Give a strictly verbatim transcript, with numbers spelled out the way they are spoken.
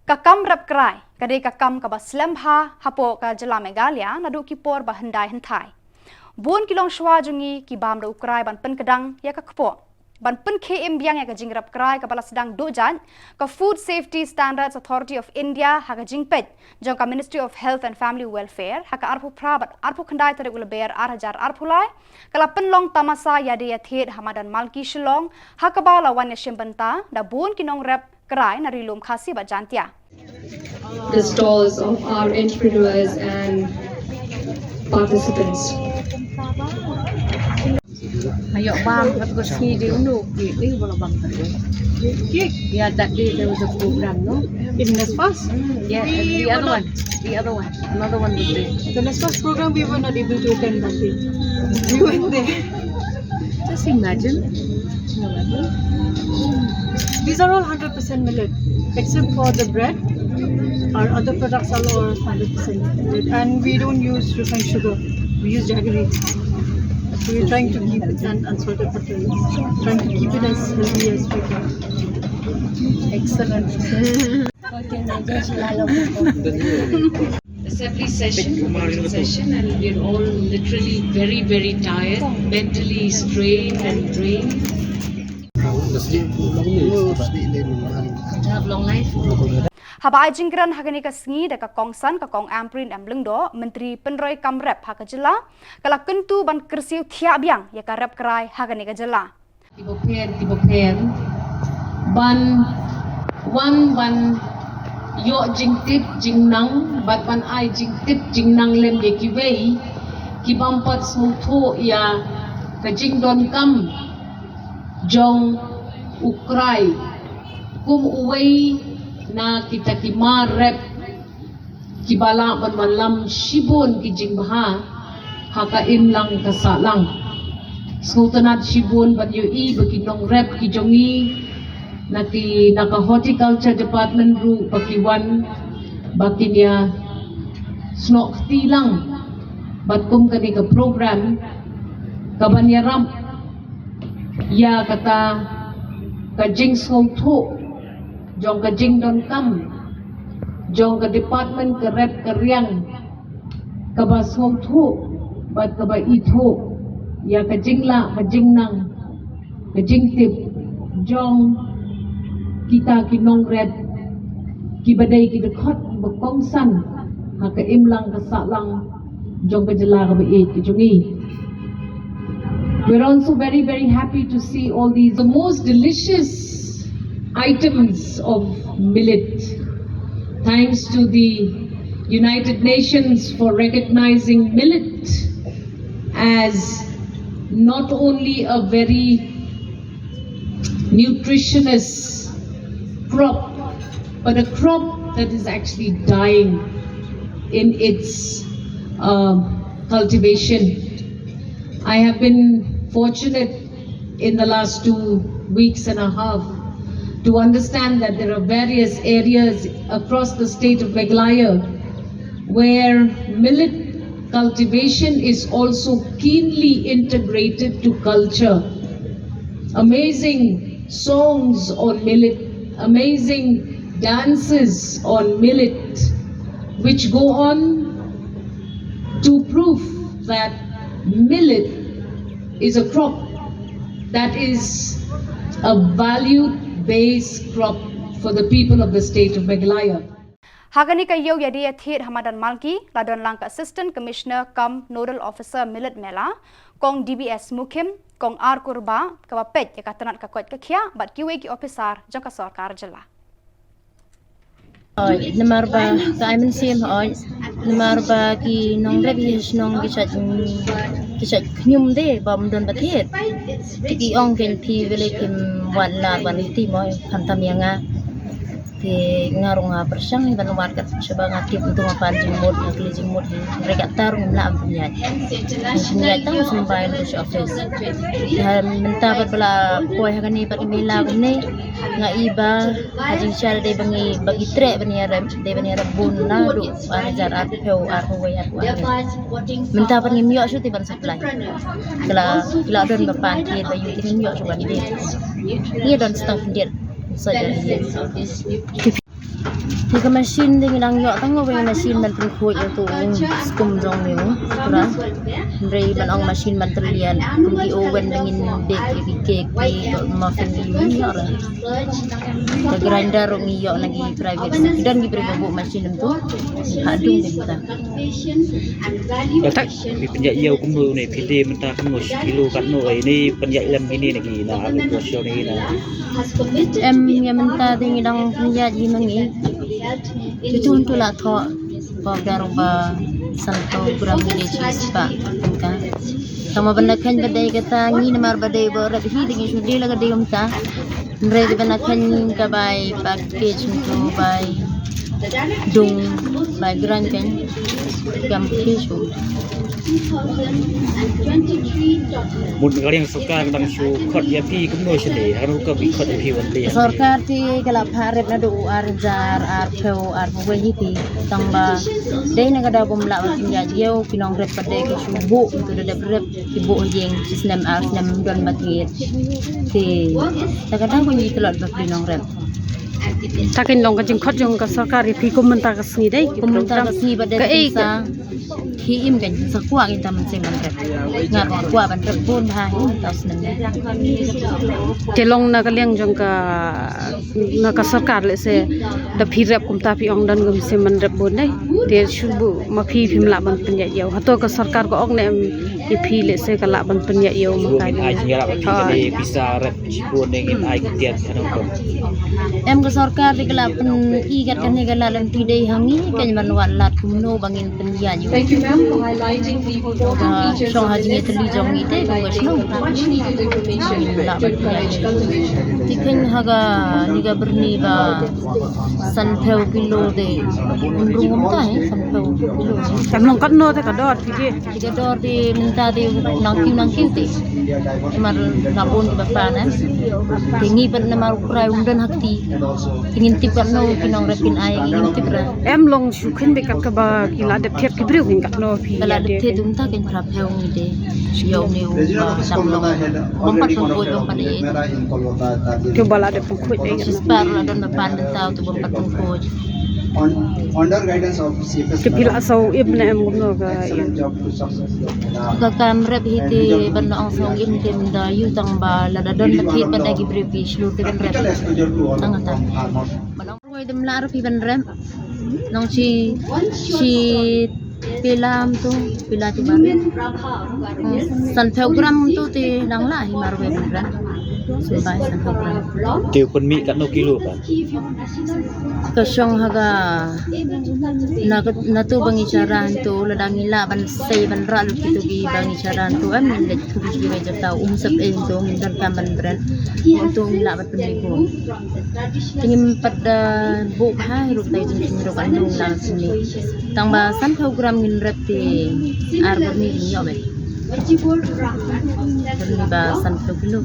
Ka kam rep krai ka dei ka kam kaba slem bha hapoh ka jylla Meghalaya naduh ki por ba hyndai hynthai. Bun ki longshuwa jong ngi ki bam da u krai ban pynkdang ïa ka kpoh. Ban pynkhie im biang ïa ka jingrep krai kaba la sdang duh jait, ka Food Safety Standards Authority of India ha ka jingpeit jong ka Ministry of Health and Family Welfare ha ka arphew phra bad arphew khyndai tarik u Lber ar hajar arphew lai, ka la pynlong tamasa ïadei ïathied ha madan Malki Shillong, ha kaba la wan ïashim bynta da bun ki nongrep krai na Ri Lum Khasi bad Jaintia. The stalls of our entrepreneurs and participants. Ayo bang, kat ko sini di unu, di di bola bang kat ko. Cake. Yeah, that day there was a program, no? In Nesfast? Yeah, the other one, the other one, another one was there. The Nesfast program we were not able to attend that day. We went there. Just imagine. These are all hundred percent millet, except for the bread. Our other products are all hundred percent millet, and we don't use refined sugar. We use jaggery. So we're trying to keep it, and unsalted butter, trying to keep it as healthy as we can. Excellent. Assembly session, session, and we're all literally very, very tired, mentally strained and drained. Have long life. Haba ai jingkren ha kane ka sngi da ka kongsan ka Kong Ampareen M Lyngdoh, Myntri Pynroi Kam Rep ha ka jylla, ka la kyntu ban kyrsiew thiah biang ïa ka rep krai ha kane ka jylla. Kiba pher, kiba pher. Ban wan ban ïoh jingtip jingnang bad ban ai jingtip jingnang lem ïa kiwei ki bym pat sngewthuh ïa ka jingdonkam jong u krai kum uwei na kita ki mar rep kiba lah ban wallam shibun ki jingbha ha ka imlang ka sahlang. Sngewtynnat shibun ban ïohi ba ki nongrep ki jong ngi na ki, na ka horticulture department ruh ba ki wan ba kin ïa snoh kti lang bad kum kane ka program kaban ïarap ïa kata ka jingsngewthuh jong ka jingdonkam jong ka department ka rep ka riang kaba sngewthuh bad kaba ithuh ïa ka jinglah ka jingnang ka jingtip jong kita ki nongrep kiba dei ki dkhot kiba kongsan ha ka imlang ka sahlang jong ka jylla kaba ïeit ka jong ngi. We're also very, very happy to see all these, the most delicious items of millet. Thanks to the United Nations for recognizing millet as not only a very nutritious crop, but a crop that is actually dying in its um, cultivation. I have been fortunate in the last two weeks and a half to understand that there are various areas across the state of Meghalaya where millet cultivation is also keenly integrated to culture. Amazing songs on millet, amazing dances on millet, which go on to prove that millet is a crop that is a value based crop for the people of the state of Meghalaya. Ha kane ka ïew ïadei ïathied ha madan Malki, la don lang ka Assistant Commissioner cum Nodal Officer Millet Mela, Kong D B S Mukhim, Kong R Kurbah, kaba peit ïa ka tnat ka koit ka khiah bad kiwei ki ophisar jong ka sorkar jylla. Oi, namar ba ka ai mynsiem, oi, namar ba ki nongrep ki shnong ki shait, ki shait khñium de ba ym don ba thied. Te ki ong kein phi balei phim wan lad wan tim, oi, khamtam ïa nga. Te nga ruh nga pyrshang ban wad kat shaba nga tip, ntu nga pan jingmut, nga kylli jingmut hi. Hynrei katta ruh ngim lah ban pynïaid. Ngim pynïaid tang symbai ruh sha office. Te mynta pat ba la poi ha kane pat ka mela kumne, nga i ba ha jingshai dei ba ngi, ba ngi treh ban ïarep, dei ban ïarep bun naduh ar hajar arphew, arphew wei, arphew ar. Mynta pat ngim ïoh shuh te ban supply. Ki la, ki la don ba pan thied ba ïoh te ngim ïoh shuh ban dep. Ngi don stang khyndiat. Sa jan hi. Te ka machine te ngi dang ïoh tang wei machine ban pynkhuid ïa ka skum jong ngi. Pura. Hynrei ban ong machine ban tyrlian kum ki oven ba ngin bake ïa ki cake, ki muffin, ngi ïoh re. Ka grinder ruh ngi ïoh na ki private. Ki don ki private buh machine tu. Hadung te kita. Ïa tak, phi pynïaid ïew kumno ne, phi die mynta kumno, shi kilo katno, ai ne pynïaid lem kine ne ki na, ap ko sho ne na. Em, ïa mynta te ngi dang pynïaid hi ma ngi. Ki tun tu la thoh, ba dar ba san kilo gram ngi die chi spah mynta. Tang ma ban da kheiñ ba dei kata ngi namar ba dei ba rep hi te ngi shu die la ka dei mynta. Hynrei te ban da kheiñ ka bai package ntu bai dung bai grind kan kam phi shu. Mut ka liang sorkar dang shu khot ïa phi kumno sha dei, hanu ka bi khot ïa phi wan dei. Sorkar te ka la phah rep naduh u ar hajar arphew arphew wei hi te tang ba dei na ka daw bym lah ban pynïaid ïew ki nongrep pat dei ki shu buh ntu da dep rep ki buh ïing shi snem ar snem don ba thied. Te ta ka daw ban ïa tlot ba phi nongrep. Ta kan long ka jingkhot jong ka sorkar ïa phi kum mynta ka sngi dei. Kum mynta ka sngi ba dei ka ei ka. Ki im kan sa kwah kita mynsiem ban rep. Ngar kwah ban rep bun ha hi mynta snem ne. Te long na ka liang jong ka na ka sorkar lehse da phi rep kumta phi ong don ka mynsiem ban rep bun dei. Te shu buh ma phi phim lah ban pynïaid ïew. Hato ka sorkar ka ong ne em ïa phi lehse ka lah ban pynïaid ïew ma ka. Ai jingïarap phi ka dei pisa rep. Shibun ne ngin ai ki tiar ka nongkrong. Em ka sorkar te ka la pyn-i kat kane ka la lem ti dei ha ngi kan ban wan lad kumno ba ngin pynïaid ïa u. Thank you, ma'am, for highlighting the important features of this. Shong ha jingïatylli jong ngi te ka shnong. Ngin la ban pynïaid ïa u. Te kheiñ ha ka ni ka byrni ba sanphew kilo te. Un rung kumta he sanphew kilo. Kan long katno te ka dor phi te. Te ka dor te mynta te nang kiew nang kiew te. Namar la bun kiba pan em. Te ngi pat namar u Trai um don ha kti. Te ngin tip katno ki nongrep kin ai, ngim tip re. Em long shu kheiñ beit kat kaba ki la dep thied ki briew, kheiñ katno phi. Ba la dep thied um ta kheiñ phra phew ngi de. Ïa une u ba dap long. Bym pat pynkhuid bym pat ïa. Te ba la dep pynkhuid ïa. Shi spah la don ba pan mynta te bym pat pynkhuid. Under guidance of C F S. Te phi la saw im ne em kumno ka im? Ka kam rep hi te ban ong saw im te mynta ïoh tang ba lada don ba thied ban da ki briew phi shlur te ban rep. Tang kata. Ban ong roi te ym lah ruh phi ban rep. Nong shi shi pela mynta pela te ban rep. Sanphew gram mynta te dang lah hi mar wei ban rep. Symbai sanphew gram. Te u pynmih katno kilo pat? Ka shong ha ka na ka, na tu ba ngi sharan tu lada ngi lah ban sei ban rah lut kitu ki ba ngi sharan tu em ngin leit tu ki ba jata um sep ei tu ngin donkam ban bret. Tu ngi lah ban pynmih ko. Te ngim pat da buh bha ruh tai jingim ruh kan dong lah sini. Tang ba sanphew gram ngin rep te ar byrni ngin ïoh beit. Byrni ba sanphew kilo.